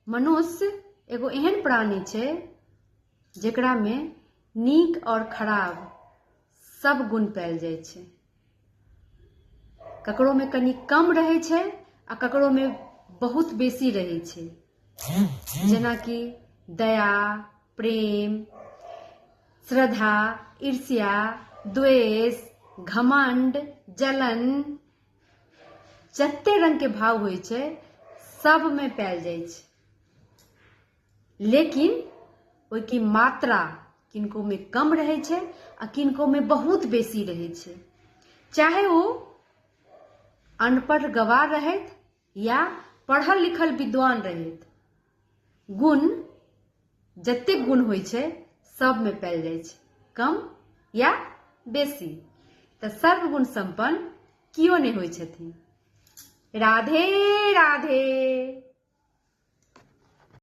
मनुष्य एगो एहन प्राणी छै जेकरामे नीक आओर खराब सब गुण पायल जाइ छै। ककरोमे कनि कम रहै छै आ ककरोमे बहुत बेसी रहै छै, जेनाकि दया, प्रेम, श्रद्धा, ईर्ष्या, द्वेष, घमंड, जलन, जते रंग के भाव होइ छै सबमे पायल जाइ छै। लेकिन ओहिके मात्रा किनकोमे कम रहै छै आ किनकोमे बहुत बेसी रहै छै, चाहे ओ अनपढ़ गवार रहथि या पढ़ल लिखल विद्वान रहथि, गुण जतेक गुण होइ छै सबमे पायल जाइ छै, कम या बेसी। तऽ सर्वगुण सम्पन्न केओ नहि होइ छथिन। राधे राधे।